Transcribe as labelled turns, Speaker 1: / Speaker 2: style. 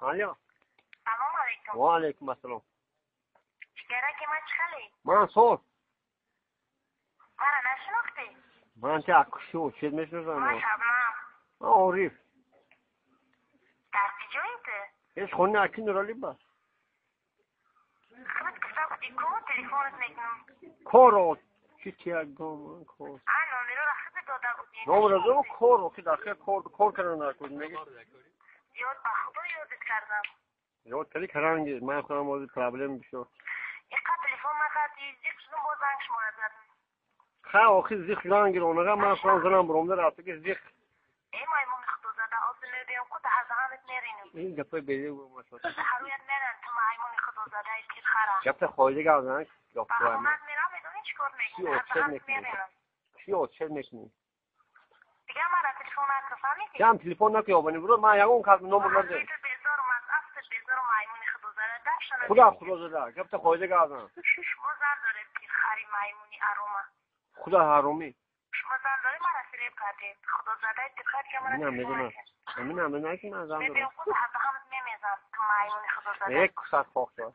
Speaker 1: Алло.
Speaker 2: Салом алейкум.
Speaker 1: Ва алейкум ассалом.
Speaker 2: Ҷигараки ман чӣ хеле?
Speaker 1: Ман соз.
Speaker 2: Мара нашинохтӣ?
Speaker 1: Ман ти акшу чед мешиносам.
Speaker 2: Ман Шабнам.
Speaker 1: Ман Ориф.
Speaker 2: Дар куҷои ту?
Speaker 1: Ҳеч хони аки Нурали ба.
Speaker 2: Худат гуфта будӣ ку телефонат мекунам.
Speaker 1: Коро чи тиягом кор.
Speaker 2: А номероро худат дода будӣ.
Speaker 1: Номеро додам кор ки дар хел кор кор кардан накун меги.
Speaker 2: Ёд ба худо ёдат кардам.
Speaker 1: Ёд кардӣ каранги ман худам ҳозир проблем бисёр.
Speaker 2: Иқа телефон накардӣ, зиқ шудум боз занг шуморо задам.
Speaker 1: Ха охир зиқ шудан гиронага ман худам занам буромда рафта ки зиқ.
Speaker 2: Э маймуни худозада ҳозир мебиём ку даҳазаҳанат меринам.
Speaker 1: Ин гапои беҷо гумашод.
Speaker 2: Ҳарӯят меран ту маймуни худозадаи пирхара.
Speaker 1: Гапта хоида гап зан.
Speaker 2: Ба хонат мерам медонӣ чӣ кор мекунӣ?
Speaker 1: Чӣ отчет мекунӣ? Чӣ отчет мекунӣ?
Speaker 2: Дигар мара телефон накун, фаҳмидӣ?
Speaker 1: Ям телефон накун ёбани буро ман ягон кас номер надорам.
Speaker 2: Безорум аз афтат безорум маймуни худозада дафшана.
Speaker 1: Худо худозада гапта хоида гап зан.
Speaker 2: Шумо зан доред пирхари маймуни арома.
Speaker 1: Худо ҳаромӣ.
Speaker 2: Шумо зан доред мара фиреб кардед. Худозадаи пирхар ки мара
Speaker 1: Аминам медонам. Аминам медонам ки ман зан дорам.
Speaker 2: Мебиём худ ҳазаҳамат мемезам ту маймуни худозада.
Speaker 1: Як кусат хок шавад.